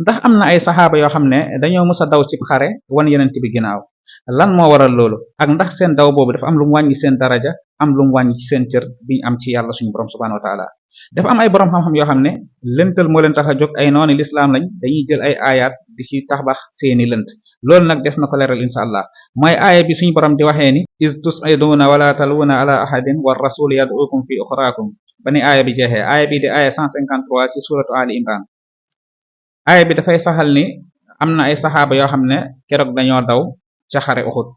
ndax am na ay saxaaba yoo xam ne dañoo mës a daw ci xare wan yenent bi ginnaaw lan moo waral loolu ak ndax seen daw boobu dafa am lu mu wàññi seen daraja am lu mu wàññi ci seen cër biñu am ci yàlla suñu borom subhanahu wa taala dafa am ay borom xam-xam yoo xam ne lëntal moo leen tax a jóg ay nooni lislaam lañ dañuy jël ay aayaat di ci tabax seeni lënt loolu nag des na ko leeral insha allah mooy aaya bi suñu borom di waxee ni is tusiduna wala taluna ala ahadin war rasul yad'ukum fi uxraakum ba ni aaya bi jeexee aaya bi di aaya 153 ci suratu ali imran aaya bi dafay saxal ni am na ay saxaaba yoo xam ne keroog dañoo daw ca xare Uhud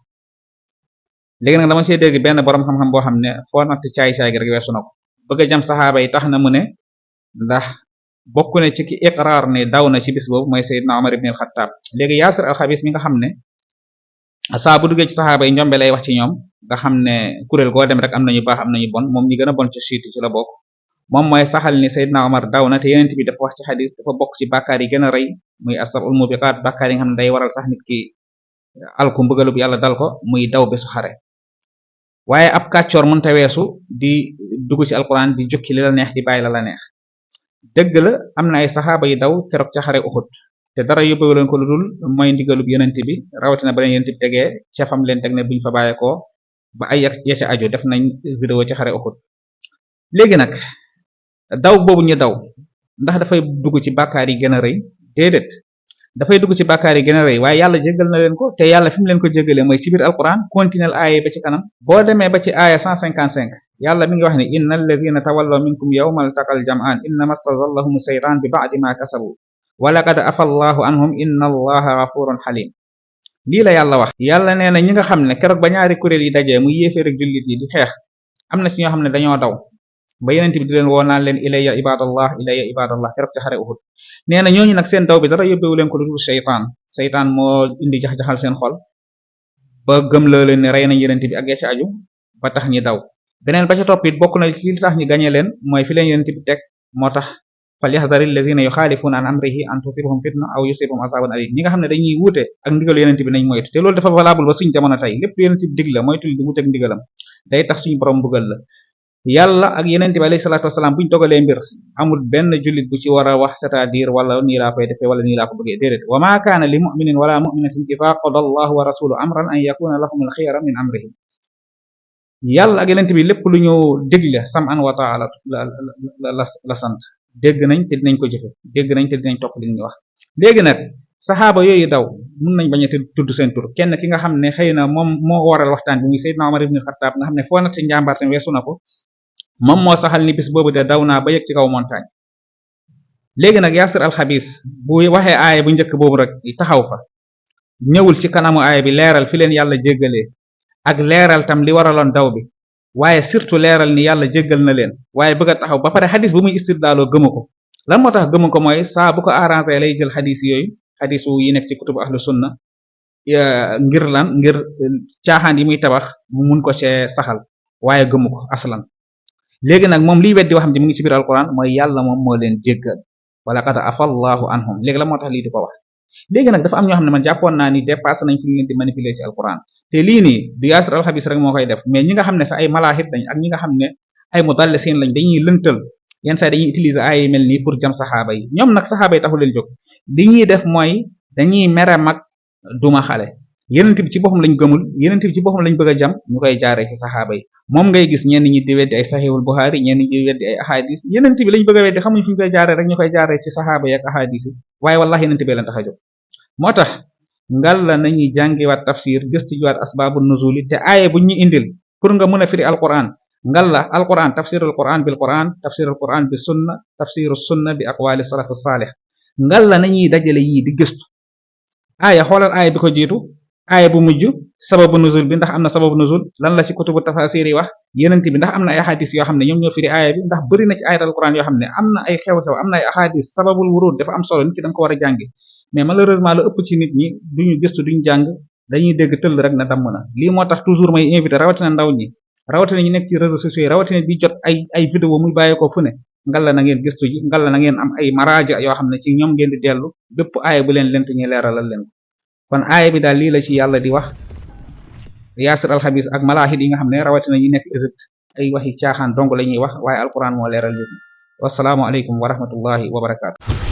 léegi nag dama see dégg benn borom xam-xam boo xam ne foo natt caay-caay gi rek weesu na ko bëgg a jam saxaaba yi tax na mu ne ndax bokk na ci ki iqraar ne daw na ci bis boobu mooy Seydina Omar ibn al-Khattab léegi Yaasir al-Xabis mi nga xam ne saa bu duggee ci saxaaba yi njombe lay wax ci ñoom nga xam ne kuréel goo dem rek am nañu baax am nañu bon moom ñi gën a bon ci siiti ci la bokk moom mooy saxal ni Seydina Omar daw na te yenent bi dafa wax ci xadis dafa bokk ci bàkkaar yi gën a rëy muy asabul mubiqaat bàkkaar yi nga xam ne day waral sax nit ki alku mbëgalub yàlla dal ko muy daw bésu xare waaye ab kàccoor mënta weesu di dugg ci alquran di jukki li la neex di bàyyi la neex dëgg la am na ay saxaaba yi daw keroog ca xare Uhud te dara yóbbewu leen ko lu dul mooy ndigalub yenent bi rawatina ba leen yenent bi tegee ca fam leen teg ne buñ fa bàyyeekoo ba ay ya ca aju def nañ vidéo ci xare Uhud léegi nag daw boobu ñu daw ndax dafay dugg ci bàkkaar yi gën a rëy déedéet dafay dugg ci bàkkaar yi gën a rëy waaye yàlla jéggal na leen ko te yàlla fi mu leen ko jéggalee mooy ci biir alquran continuel aaya ba ci kanam boo demee ba ci aaya 155 yàlla mi ngi wax ne inna alladina tawallaw minkum yawmal taqal jam'an innama stazallahum seytaan bi ba'di ma kasabu wa laqad afa allahu anhum inna allaha ghafurun halim lii la yàlla wax yàlla nee na ñi nga xam ne keroog ba ñaari kuréel yi dajee muy yéeféer ak jullit yi di xeex am na ci ñoo xam ne dañoo daw ba yenent bi di leen woo naan leen ilayya ibadallah keroog ca xare Uhud nee na ñooñu nag seen daw bi dara yóbbewu leen ko lu dul seytaan moo indi jax-jaxal seen xol ba gëm la leen ne rey nañ yenent bi ak ya ci aju ba tax ñi daw beneen ba ca topp it bokk na ci li tax ñi gañe leen mooy fi leen yenent bi teg moo tax falyahdari allazina yuxaalifuna an amrihi an tusibhum fitna aw yusibhum azabun alim ñi nga xam ne dañuy wuute ak ndigalu yenent bi nañ moytu te loolu dafa valable ba suñ jamono tey lépp yenent bi dig la moytul di wuute ak ndigalam day tax suñu borom mbugal la yàlla ak yenent bi alayhi salaatu wasalaam buñ dogalee mbir amul benn jullit bu ci war a wax c'est-à-dire wala nii laa koy defee wala nii laa ko bëggee déedéet wa ma kaana li muminin wala muminatin iza qada allahu wa rasuluhu amran an yakuna lahumul xiyara min amrihim yàlla ak yenent bi lépp lu ñu digle sam'an wa ta'ala la sant dégg nañ te dinañ ko jëfe dégg nañ te dinañ topp li ñu wax léegi nag saxaaba yooyu daw mun nañ bañ a tudd seen tur kenn ki nga xam ne xëy na moom moo waral waxtaan bi muy Seydina Omar ibn Khattab nga xam ne foo nag ci njàmbaarte weesu na ko moom moo saxal ni bis boobu de daw naa ba yëg ci kaw montagne léegi nag Yaasir al-Xabis bu waxee aaya bu njëkk boobu rek taxaw fa ñëwul ci kanamu aaya bi leeral fi leen yàlla jéggalee ak leeral tam li waraloon daw bi waaye surtout leeral ni yàlla jéggal na leen waaye bëgg a taxaw ba pare xadis bu muy istidlaaloo gëmu ko lan moo tax gëmu ko mooy saa bu ko arrangé lay jël xadis yooyu xadisu yi nekk ci kutubu ahlu sunna ngir caaxaan yi muy tabax mu mun ko cee saxal waaye gëmu ko aslan léegi nag moom liy weddi waxam ji mu ngi ci biir alquran mooy yàlla moom moo leen jéggal wala qad afa allahu anhum léegi la moo tax lii di ko wax léegi nag dafa am ñoo xam ne man jàppoon naa ni dépassé nañ fi ñu leen di manipuler ci alquran te lii nii du Yaasir al-Xabis rek moo koy def mais ñi nga xam ne sax ay malahit lañ ak ñi nga xam ne ay mudallisin lañ dañuy lëntal yenn saa dañuy utiliser ay mel nii pour jam saxaaba yi ñoom nag saxaaba yi taxu leen jóg li ñuy def mooy dañuy mere mag duma xale yenent bi ci boppam lañ gëmul yenent bi ci boppam lañ bëgg a jam ñu koy jaaree ci saxaaba yi moom ngay gis ñenn ñi di weddi ay saxiixul Buxaari ñenn ñi di weddi ay ahadis yenent bi lañ bëgg a weddi xamuñ fu ñu koy jaaree rek ñu koy jaaree ci saxaaba yi ak ahadis yi waaye wallahi yenent bi leen tax a jóg moo tax ngal la nañuy jàngiwaat tafsir gëstu jiwaat asbaabu nuzuli te aaye bu ñu indil pour nga mën a firi alquran ngal la alquran tafsirul quran bil quran tafsirul quran bi sunna tafsiru sunna bi aqwali salafu saalih ngal la nañuy dajale yii di gëstu aaya xoolal aaya bi ko jiitu aaya bu mujj sababu nuzul bi ndax am na sababu nuzul lan la ci kutubu tafasir yi wax yenent bi ndax am na ay ahadis yoo xam ne ñoom ñoo firi aaya bi ndax bëri na ci ayat alquran yoo xam ne am na ay xew-xew am na ay ahadis sababul wurud dafa am solo nit ki da nga ko war a jàngi mais malheureusement la ëpp ci nit ñi duñu gëstu duñu jàng dañuy dégg tëll rek na damm na lii moo tax toujours may invité rawatina ndaw ñi rawatina ñu nekk ci réseaux sociaux yi rawatina di jot ay vidéo muy bàyyeekoo fu ne ngal la na ngeen gëstu ji ngal la na ngeen am ay maraaja yoo xam ne ci ñoom ngeen di dellu bépp aaya bu leen lent ñu leeralal leen kon aaya bi daal lii la ci yàlla di wax Yaasir al-Xabis ak malahid yi nga xam ne rawatina ñu nekk Égypte ay waxi caaxaan dong la ñuy wax waaye alquran moo leeral yëpp wasalaamu aleykum wa rahmatullahi wa barakaatu